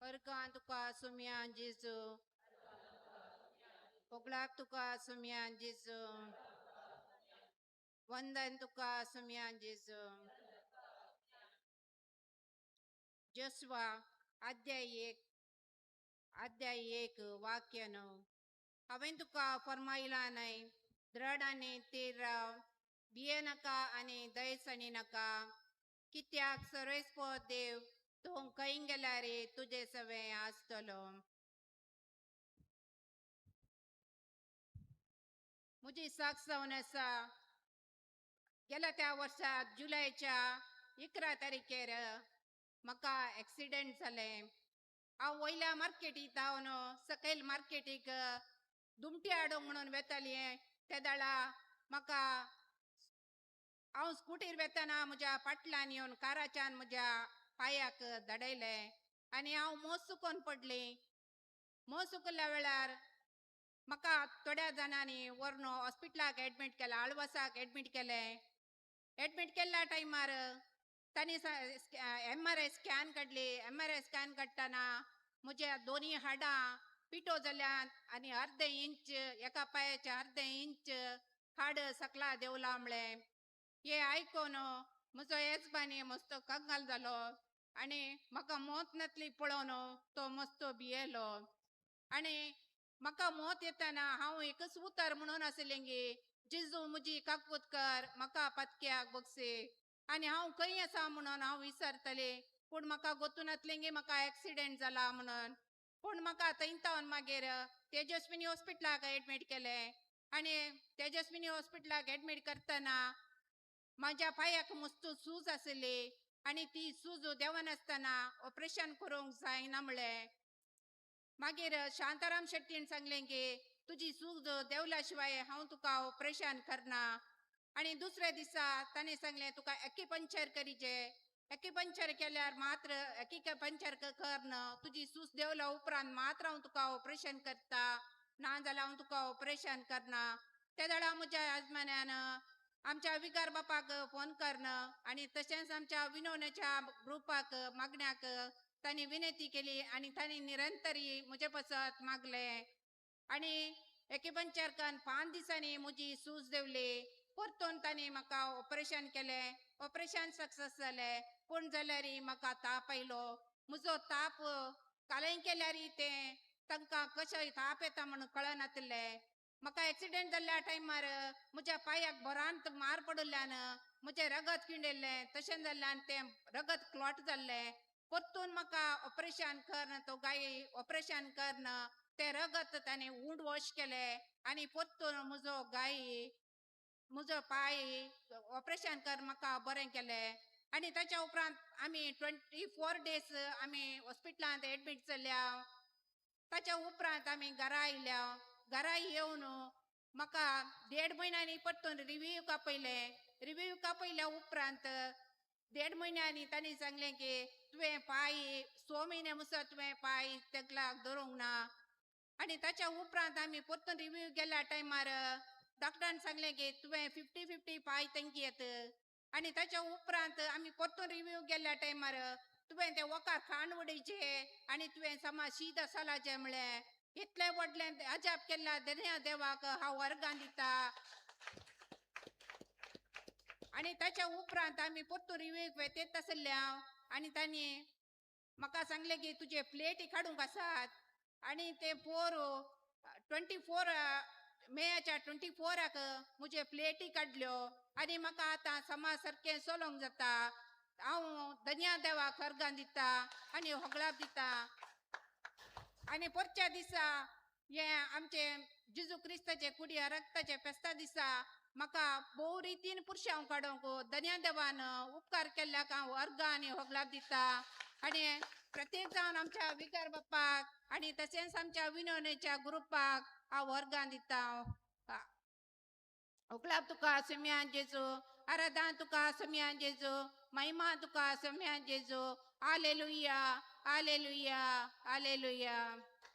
अर्गां तुका सुम्यान जेजू, होगळाक तुका सुम्यान जेजू, वंदन तुका सुम्यान जेजू. जोशुआ अध्याय 1 अध्याय 1 वाक्य 9. हांवें तुका फर्मायलां न्हय, द्रढ आनी थीर राव, भिये नाका आनी दयसणी नाका, कित्याक सर्वेस्पर देव तूं खंय गेल्यार तुजे सवें आसतलो. म्हजी साक्ष जावन आसा, गेल्या त्या वर्सा जुलयच्या 11 तारखेर म्हाका एक्सिडेंट जालें. हांव वयल्या मार्केटीक धांवन सकयल मार्केटीक दुमटी हाडूंक म्हणून वेताली. तेदाळा म्हाका हांव स्कुटीर वेतना म्हज्या फाटल्यान येवन काराच्यान म्हज्या पांयाक धडयलें आनी हांव मोस चुकोन पडली. मोस चुकल्या वेळार म्हाका थोड्या जाणांनी व्हरून हॉस्पिटलाक एडमीट केलें, आळवासाक एडमीट केलें. एडमीट केल्ल्या टायमार तांणी MRI scan काडली. MRI scan काडटना म्हज्या दोनी हाडां पिठो जाल्यान आनी अर्दे इंच एका पांयाचें अर्दे इंच हाड सकला देंवलां म्हळें. हें आयकून म्हजो येजमानी मस्त कंगाल जालो आनी म्हाका मोत नातली पळोवन तो मस्त भियेलो. आनी म्हाका मोत येतना हांव एकच उतर म्हणून आसलें गी, जेजू म्हजी काकूत कर, म्हाका पातक्याक बगसे. आनी हांव खंय आसा म्हणून हांव विसरतलें, पूण म्हाका गोतून नातलें गी म्हाका एक्सिडेंट जाला म्हणून. पूण म्हाका थंय मागीर तेजस्विनी हॉस्पिटलाक एडमीट केलें. आनी तेजस्विनी हॉस्पिटलाक एडमीट करतना म्हाज्या पांयाक मस्त सूज आसली आनी ती सूज देंवनासतना ऑपरेशन करूंक जायना म्हळें. मागीर शांताराम शेट्टीन सांगलें की तुजी सूज देंवल्या शिवाय हांव तुका ऑपरेशन करना. आनी दुसऱ्या दिसा ताणें सांगलें तुका एक्युपंक्चर करीचे, एक्युपंक्चर केल्यार मात्र एक्युपंक्चर करन तुजी सूज देंवल्या उपरांत मात्र हांव तुका ऑपरेशन करता, ना जाल्यार हांव तुका ऑपरेशन करना. त्या वेळार म्हज्या यजमान्यान आमच्या विगार बापाक फोन करण आनी तशेंच आमच्या विनवण्याच्या ग्रुपाक मागण्याक तांणी विनंती केली आनी तांणी निरंतरी म्हजे पासत मागलें. आनी एक्युपंक्चर करून 5 दिसांनी म्हजी सूज देंवली. परतून तांणी म्हाका ऑपरेशन केलें. ऑपरेशन सक्सेस जालें, पूण जाल्यार म्हाका ताप आयलो. म्हजो ताप कालय केल्यार तें तांकां कशें ताप येता म्हणून कळनातलें. म्हाका एक्सिडेंट जाल्ल्या टायमार म्हज्या पांयाक बरांत मार पडिल्ल्यान म्हजें रगत किंडिल्लें, तशें जाल्ल्यान तें रगत क्लॉट जाल्लें. परतून म्हाका ऑपरेशन करून तो गाय ऑपरेशन करून तें रगत ताणें वूंड वॉश केलें आनी परतून म्हजो गाय म्हजो पांय ऑपरेशन कर म्हाका बरें केलें. आनी ताच्या उपरांत आमी 24 डेज आमी हॉस्पिटलांत एडमीट जाल्या. ताच्या उपरांत आमी घरा आयल्या. घरा येवन म्हाका 1.5 म्हयन्यांनी परतून रिव्यू कापयलें. रिव्यू कापयल्या उपरांत 1.5 म्हयन्यांनी तांणी सांगलें की तुवें पांय 6 म्हयने मुसर तुवें पांय तेकलाक धरूंक ना. आनी ताच्या उपरांत आमी परतून रिव्यू गेल्या टायमार डॉक्टरान सांगलें की तुवें 50-50 पांय तेंकी येत. आनी ताच्या उपरांत आमी परतून रिव्यू गेल्ल्या टायमार तुवें तें वकार खाण उडयचें आनी तुवें समा शीत आसालाचें म्हळें. इतलें व्हडलें अजाप केल्ल्या दर्या देवाक हांव वर्गां दिता. आनी ताच्या उपरांत आमी परतून रिव्यूक वेतेत आसल्या आनी तांणी म्हाका सांगलें की तुजे प्लेटी काडूंक आसात. आनी ते 24 मेयाच्या 24 म्हजे प्लेटी काडल्यो आनी म्हाका आतां समा सारकें चलोवंक जाता. हांव दर्या देवाक अर्गां दिता आनी होगळाप दिता. आनी परच्या दिसा हें आमचें जेजू क्रिस्ताचे कुडया रक्ताचे फेस्ता दिसा म्हाका भोव रितीन पुरशांव काडूंक दर्या देवान उपकार केल्ल्याक हांव अर्गां आनी होगळाप दिता. आनी प्रत्येक जावन आमच्या विगार बाप्पाक आनी तशेंच आमच्या विनवणेच्या ग्रुपाक हांव वर्गां दिता. होगळाप तुका सुम्यान जेजू, आराधना तुका सुम्यान जेजू, महिमा तुका सुम्यान जेजू. Hallelujah, hallelujah, hallelujah.